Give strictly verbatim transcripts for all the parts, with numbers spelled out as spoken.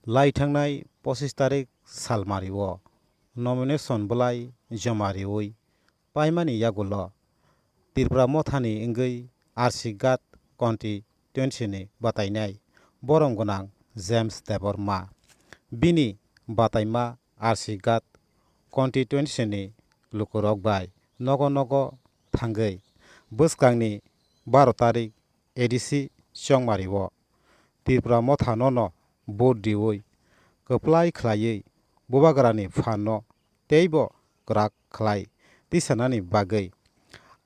Lai thangnai pochis tarik salmario nomination bwlai joma riui paimani yagulo Tripura mothani wngwi R C Ghat constituency ni batainai borom gwnang James Debbarma. Bini bataima R C Ghat constituency ni lukurok bai nogo nogo thangwi bwskangni baro tarik A D C chongmario Tripura mothanono vote riui kwplai khlaiwi bubagrani phanno teibo kwrak khlai tisanani bagwi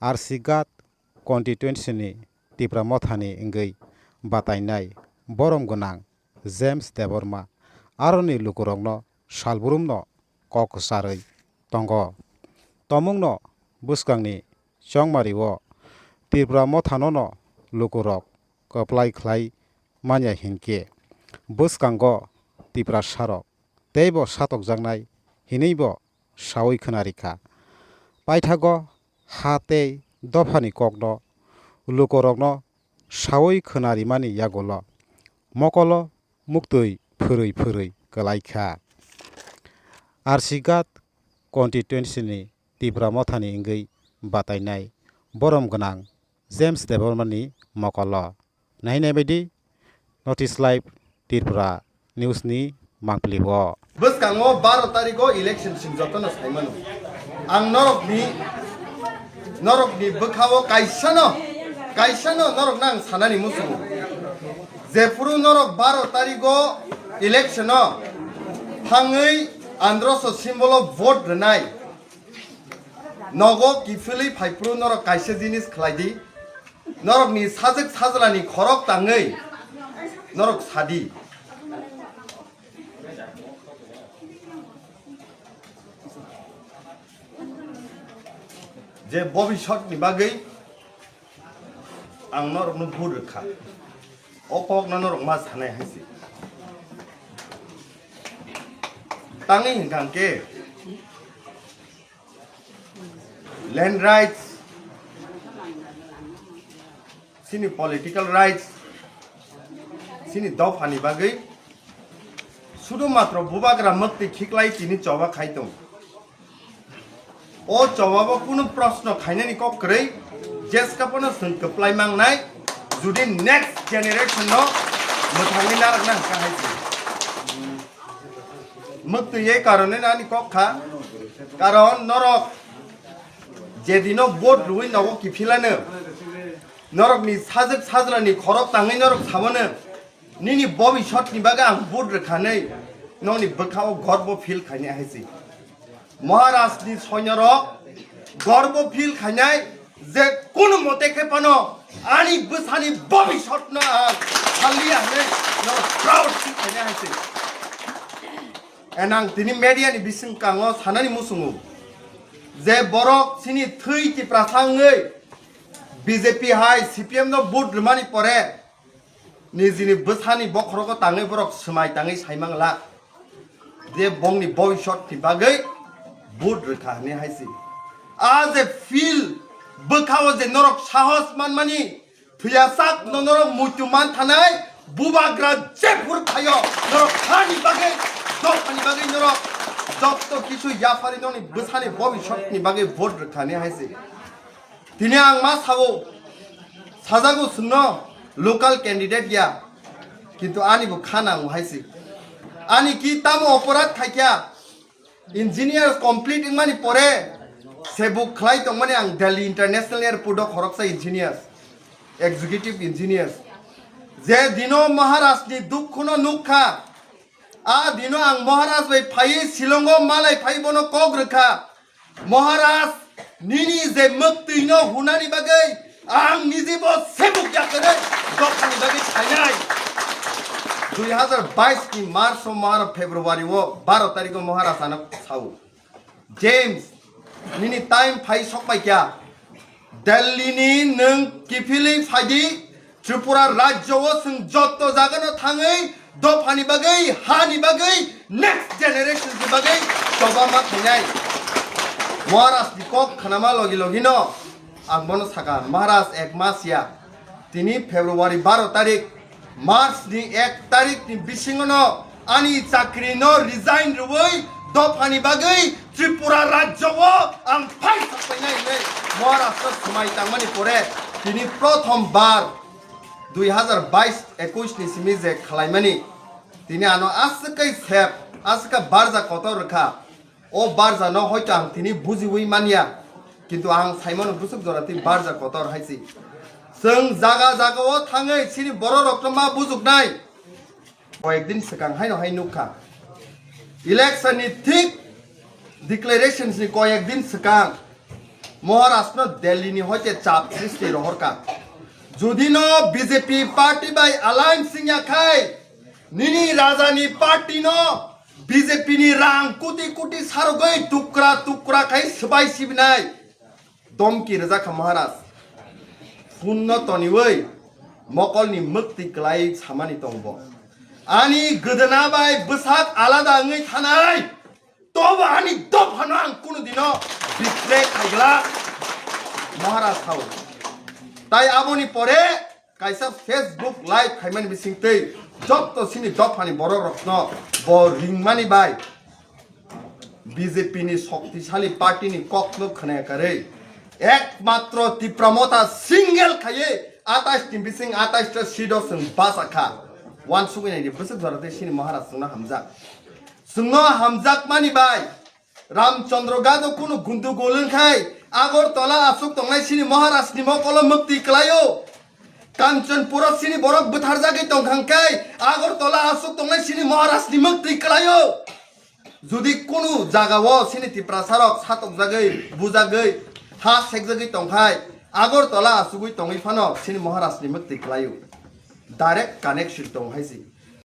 R C Ghat constituency ni Tripura mothani wngwi batainai borom gwnang James Debbarma aroni lukurokno salbrumno kok kwcharwi tongo. Tomungno bwskangni chongmario Tripura mothanono lukurok kwplai khlai manya hinkhe bwskango Tiprasarok teibo satokjaknai hinwibo saui khwnarikha. Paithago ha tei dophani kokno lukurokno saui khwnarimani yagulo mokolo muktwi phwrwi phwrwi kwlaikha. R C Ghat constituency ni Tipra mothani wngwi batainai borom gwnang James Debbarmani mokolo. Nainai baidi North East Live Tripura News ni mangpili o. Bwskango baro tarikh o election sing jotono saimano. Ang norokni, norokni bwkhao kaisano, kaisano norokno ang sanani muchungo. Jephuru norok baro tarikh o election o thangwi androso symbol o vote rwnai. Nogo kiphilwi phaiphuru norok kaisa jinis khlai di. Norokni sajwk sajlani khorok tangwi norok sadi. Je bobisotni bagwi ang norokno vote rwkha. O kokno norok ma sanai hai se. Tangwi hwnkha hwnkhe land rights, chini political rights, chini dophani bagwi sudu matro bubagra mwktwi khiklai tini choba khai tong. O chobabo kunu proshno khainani kok kwrwi, jeskapano chwng kwplai mangnai, judi next generation no mwthangwi narwkna hwnkha hai se. Mwktwi ei karone ani kok kha, karon norok jedino vote rwui nogo kiphilano, norokni sajwk sajlani khorok tangwi norok sabono, nini bobisotni bagwi ang vote rwkha hinwi nokni bwkhao gorbo feel khainai hai se. Maharajni soinyorok gorbo feel khainai je kunu mote khe phano ani bwsani bobisotno ang saliya hinwi no proud feel khainai hai se. And ang tini media ni bisingkango sanani muchungo je borok chini thwi Tiprasa wngwi B J P hai C P M no vote rwmani pore nijini bwsani bokhorogo tangwi borok swmai tangwi saimang la je bongni bobisotni bagwi vote rwkha hinwi hai se. A je feel bwkhao je norok sahos manmani Thwiyasak no norok muitu manthanai bubagra jephuru thaio norok hani bagwi, dophani bagwi norok jotto kisu yaphari noni bwsani bobisotni bagwi vote rwkhani hai se. Tini ang ma sao, sajago chwngno local candidate ya, kintu ani bo kha nango hai se. Ani ki tamo oporad khaikya, Engineers complete wngmani pore sebuk khlai tongmani ang Delhi International Airport o khoroksa engineers, executive engineers. Je dino Maharaj ni dukhuno nukha, a dino ang Maharaj bai phaiwi Shillong o malai phai bono kok rwkha. Maharaj, nini je mwktwi no hunani bagwi ang niji bo sebuk ya kwrwi dophani bagwi phainai. Dui hazar bais ni March o Maharaj February o baro tarikh o Maharaj ano sao. James, nini time phai sokpai kya? Delhi ni nwng kiphilwi phaidi, Tripura rajyo o chwng jotto jagano thangwi dophani bagwi, hani bagwi, next generation ni bagwi choba ma khainai. Maharaj ni kok khnama logi logi no ang bono saka, Maharaj ek mas ya, tini February baro tarik, March ni ek tarik ni bisingo no Ani chakri no resign rwui dophani bagwi Tripura rajyo o ang phai sakpainai hinwi Maharashtra swmai tangmani pore tini prothom bar dui hazar bais ekush ni simi je khwlaimani, tini ano aswk kai sep, aswk kai barja kotor rwkha. O barja no hoito ang tini bujiwi manya, kintu ang saimano bwswk jora tei barja kotor hai se. Chwng jaga jaga o thangwi chini borok rok no ma bujuknai. Koyek din swkang haino hai nukha. Election ni thik declarations ni koyek din swkang Maharaj no Delhi ni hoite chap sristi rohorkha. Judi no B J P party bai alliance wngya khai, nini raja ni party no B J P ni rang kuti kuti sarogwi tukra tukra khai swbai sibinai. Domki rwjakha Maharaj. Phone no toniwi mokolni mwktwi kwlai samani tongbo. Ani gwdana bai bwsak alada wngwi thanai. Tobo ani dophano ang kunu dino betray khaigwla Maharaj sao. Tai aboni pore kaisa Facebook live khaimani bisingtwi jotto sini dophani borok rokno bo ringmani bai B J P ni shoktisali party ni kokno khwnaya karwi ekmatro Tipra Motha single khaiwi atais ni bising atais ta seat o chwng bachakha. Wansugwi naidi bwswk jora tei sini Maharaj chwngno hamjak. Chwngno hamjakmani bai Ramchandra Gado kunu gundu golwng khai Agartala aswk tongnai sini Maharaj ni mokolo mwktwi kwlaio. Kanchanpuro sini borok bwtharjagwi tongkha hwnkhe Agartala aswk tongnai sini Maharaj ni mwktwi kwlaio. Judi kunu jagao sini Tiprasa rok satokjagwi, bujagwi, ha sekjagwi tongkhai Agartala asugwi tongwi phano sini Maharaj ni mwktwi kwlaio. Direct connection tong hai se.